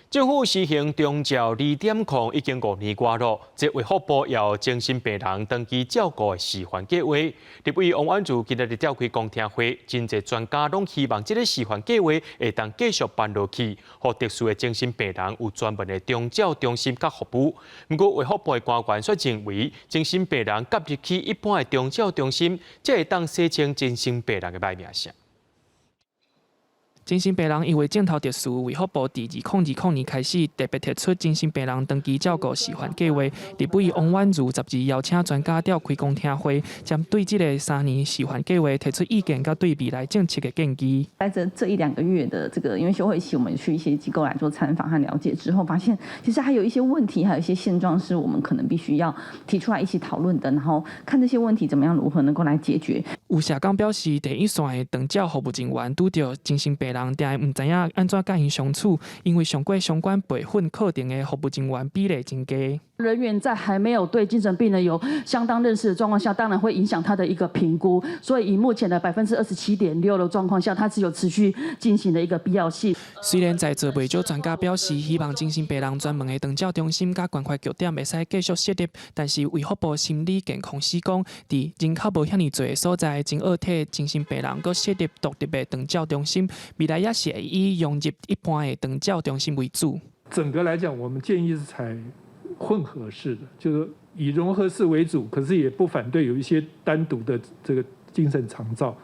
政府實行長照2.0已經5年外咯，這衛福部有精神病人長期照顧的示範計劃。立委王婉如今日召開公聽會，真濟專家攏希望這个示範計劃會當繼續辦落去，予特殊的精神病人有專門的長照中心佮服務。毋過衛福部的官員卻認為，精神病人納入去一般的長照中心，才會當洗清精神病人的歹名聲。精神病人因為症頭特殊，衛福部佇2020年開始特別提出精神病人長期照顧示範計劃。立委王婉如12邀請專家召開公聽會，針對這个3年示範計劃提出意見，佮對未來政策的建議。在這一兩個月的這個，因為休會期，我們去一些機構來做參訪和了解之後，發現其實還有一些問題，還有一些現狀是我們可能必須要提出來一起討論的，然後看這些問題怎麼樣如何能夠來解決。有社工表示，第一線的長照服務人員拄著精神病人，定會毋知影按怎佮𪜶相處，因為上過相關培訓課程的服務人員比例真低。人員在還沒有對精神病人有相當認識的狀況下，當然會影響他的一個評估。所以以目前的27.6%的狀況下，它是有持續進行的一個必要性。雖然在座袂少專家表示，希望精神病人專門的長照中心佮關懷據點會使繼續設立，但是衛福部心理健康司講，佇人口無遐爾濟的所在，真愛替精神病人閣設立獨立的長照中心，未來也是會以融入一般的長照中心為主。整個來講，我們建議是採混合式的，就是以融合式為主，可是也不反對有一些單獨的這個精神長照，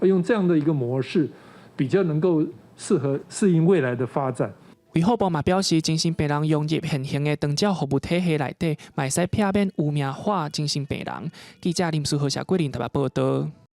用這樣的一個模式，比較能夠適合適應未來的發展。衛福部嘛表示，精神病人融入現行的長照服務體系內底，嘛會使避免污名化精神病人。記者林書豪、謝桂林台北報道。